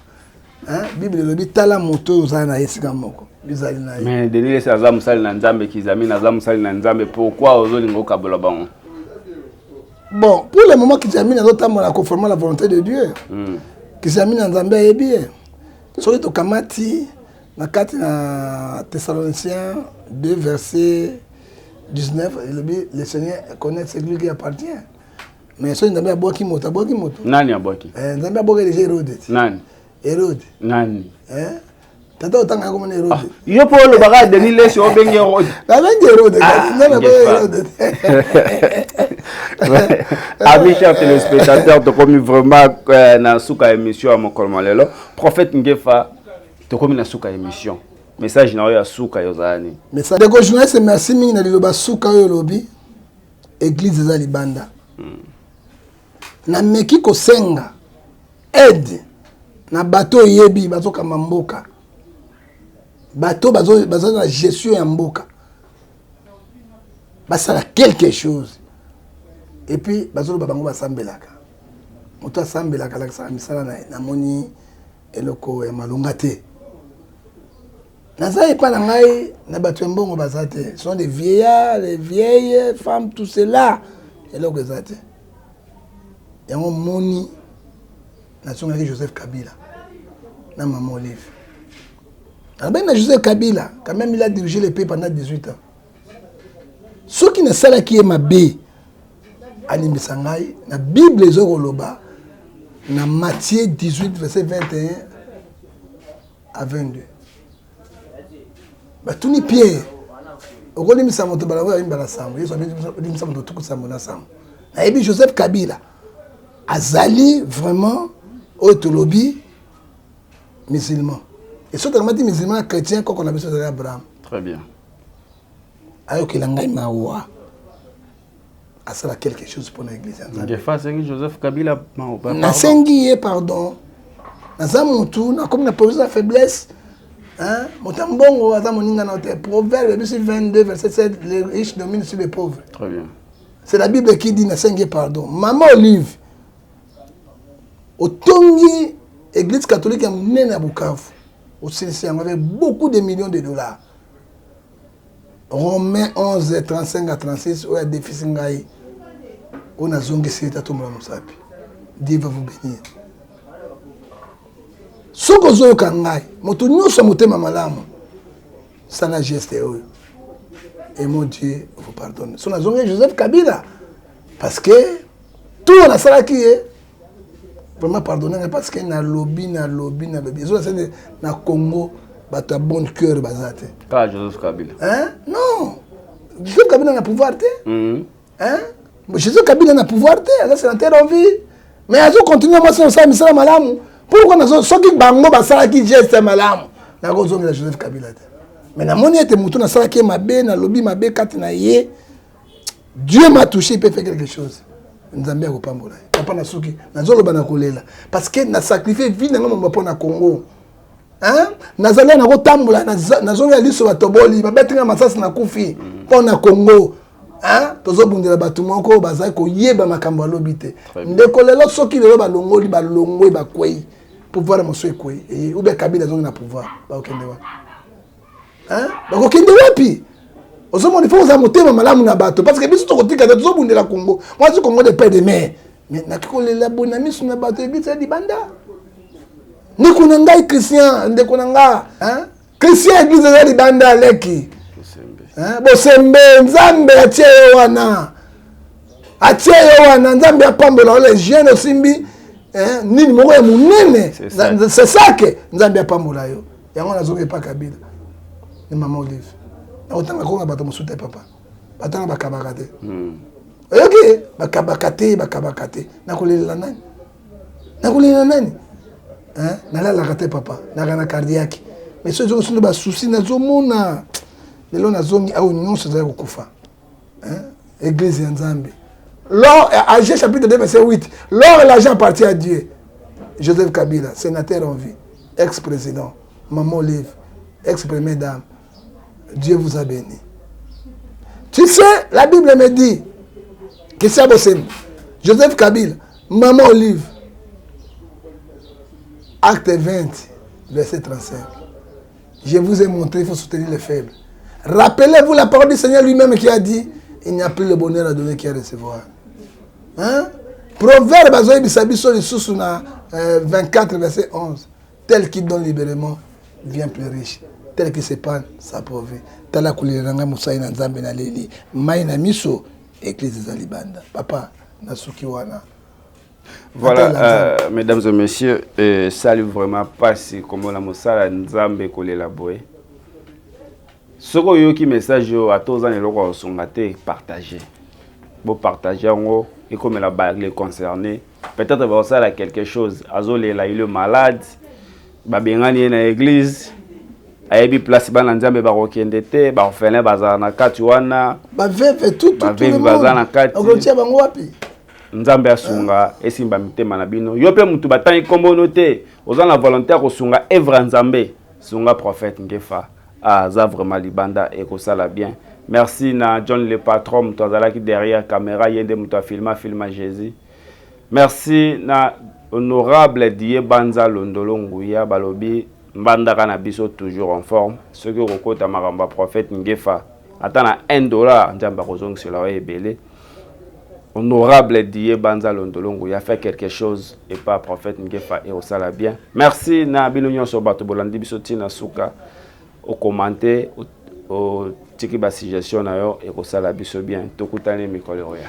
Hein? Bible elobi tala moto oyo ozala na ye esika moko bizali na ye. Mais Denis Lessie aza mosali na Nzambe, Kizamina aza mosali na Nzambe, pourquoi ozolinga okabola bango? Bon, pour le moment Kiziamina azotambola conformément à la volonté de Dieu. Kiziamina, Nzambe ayebi ye. Soki tokamati na kati na Thessaloniciens 2 verset 19, elobi: le Seigneur connaît celui qui appartient. Mais soki Nzambe abwaki moto, abwaki moto. Nani abwaki? Nzambe abwaki déjà Hérode. Nani? Hérode. Nani? Tata, otanga komona Hérode. Yo mpo olobaka Denis Lessie, obengi Hérode. Nabengi Hérode. Nzambe abwaki Hérode. Amis chers téléspectateurs, tokomi vraiment na suka émission ya mokolo ma lelo. Prophète Ngefa, tokomi na suka émission. Message na oyo ya suka yo ozala nini? Message, ndeko journaliste, merci mingi na liloba suka oyo olobi. Église eza libanda. Nameki kosenga aide na bato oyebi bazokamba mboka, bato baza na gestion ya mboka, basala quelque chose. Et puis bazoloba bango basambelaka. Moto asambelaka alakisaka misala na ye. Namoni eloko ya malonga te. Naza epa na ngai na bato ya mbongo baza te, sont des vieillards, des vieilles femmes, tout cela, eloko eza te. Yango moni nazongaki Joseph Kabila na mama Olive. Alobaki na Joseph Kabila, quand même il a dirigé le pays pendant 18 ans, soki nasalaki ye mabe, alimbisa ngai. Na Bible eza koloba na Matthieu 18 verset 21 à 22, batuni Pierre: okolimbisa moto bala oyo ayimbala sambo? Yesu alimbisa moto 77. Nayebi Joseph Kabila azali vraiment oyo tolobi musulman. Et soki tokamati musulman na chrétien, koko na biso ezali Abraham. Très bien. Ayokela ngai mawa, asala quelque chose mpona église ya Nzambe. Ngefa asengi Joseph Kabila? Nasengi ye pardon. Naza motu, nakomi na position ya faiblesse. Moto ya mbongo aza moninga na te. Proverbe biso 22 verset 7, les riches dominent sur les pauvres. Très bien. C'est la Bible qui dit. Nasengi ye pardon. Mama Olive, otongi église catholique ya monene ya Bukavu, osilisi yango avec beaucoup de millions de dollars. Romain 11 35 à 36, oyo adefisi ngai, oyo nazongisi ye, tatombola mosapi. Dieu va vous bénir. Soki ozoyoka ngai, moto nyonso ya motema malamu, sala geste oyo et mon Dieu vous pardonne. So nazongi Joseph Kabila parce que tout nasalaki ye, vraiment pardonne ngai, parce que nalobi, nalobi, nalobi, ezolasa na Congo bato ya bon cœur baza te. Kaka Joseph Kabila? Hein? Non, Joseph Kabila na pouvoir te. Hein? Joseph Kabila na pouvoir te, aza sénateur en vie, mais azocontinue mwasi osala misala malamu. Pourquoi nazo? Soki bango basalaki geste ya malamu, nakozongela Joseph Kabila te. Mais namoni ete motu nasalaki ye mabe, nalobi mabe kati na ye, Dieu m'a touché, il peut faire quelque chose. Nzambe akopambola ye. Papa, na soki nazoloba na kolela, parce que na sacrifie vie na nga moma mpo na Congo. Nazali nakotambola, nazongi liso, batoboli, babeti nga masasi, nakufi mpo na Congo. Tozobundela bato moko bazali koyeba makambo alobi te. Ndeko, lelo soki lelo balongoli, balongwe, bakwei, pouvoir mosusu ekwei, ou bien Kabila azongi na pouvoir, bakokende wapi? Bakokende wapi? Ozomona, ifo kozala motema malamu na bato, parce que biso tokotika te. Tozobundela Congo, mwasi Congo de père de mère. Mais naki kolela boye na miso na bato, église ya libanda. Ndeko na ngai Christian, ndeko na nga Christian, église eza libanda. Aleki Bosembe, Nzambe atie yo wana, atie yo wana. Nzambe apambola yo. Les jeunes, osimbi nini moko ya monene, c'est ça que Nzambe apambola yo. Yango nazongi epa Kabila ni mama Olive. Nakotanga konga bato mosusu te, papa. Bato wana bakabaka te. Oyoki, bakabaka te, bakabaka te. Nakolelela nani? Nakolelela nani? Nalalaka te, papa, naka na cardiaque. Mais so ezongi sono basusi, nazomona lelo nazongi awa, nyonso ezali kokufa. Église ya Nzambe, l'or, Aggée chapitre 2 verset 8, l'or et l'argent appartient à Dieu. Joseph Kabila, sénateur en vie, ex-président, maman Olive, ex-première dame. Dieu vous a béni. Tu sais, la Bible me dit, Christian Bosembo, Joseph Kabila, Maman Olive, acte 20, verset 35. Je vous ai montré, il faut soutenir les faibles. Rappelez-vous la parole du Seigneur lui-même qui a dit, il n'y a plus le bonheur à donner qu'à recevoir. Hein? Proverbe azoyebisa biso lisusu na 24 euh, verset 11. Tel qui donne libérément vient plus riche. Tel qui s'épargne s'appauvrit. Tala kolela na ngai mosali na Nzambe na leli mai na miso église eza libanda. Papa nasuki wana. Voilà, euh, mesdames et messieurs, euh, salut vraiment pasi komona mosala Nzambe kolela boye. Soki oyoki message oyo ata oza na eloko ya kosunga te, partage. Bo partage yango ekomela ba les concernés. Peut-être bakosala quelque chose. Azolela, il est malade. Babengani ye na église. Ayebi place bana Nzambe bakokende te, ba orphelin bazala na kati wana. Ba veuve tout tout tout baza na kati. Okotia bango wapi? Nzambe asunga esimba mitema na bino. Yo pe mutu batangi kombo no te, oza na volonté ya kosunga œuvre ya Nzambe. Sunga prophète Ngefa. Aza vraiment libanda ekosala bien. Merci na John le patron mutu azalaki derrière caméra ye nde mutu afilma filma Jésus. Merci na honorable Dieu Banza Londolo Nguya balobi mbandaka na biso toujours en forme. Soki okokota makambo ya prophète Ngefa ata na 1 dollar Nzambe akozongisela yo ebele. Honorable Dieu Banza Londolo Nguya fait quelque chose et pas prophète Ngefa et osala bien. Merci na bino nyonso bato bolandi biso tina suka o commenter o tiki ba suggestion na yo ekosala biso bien. Tokutani mikolo oya.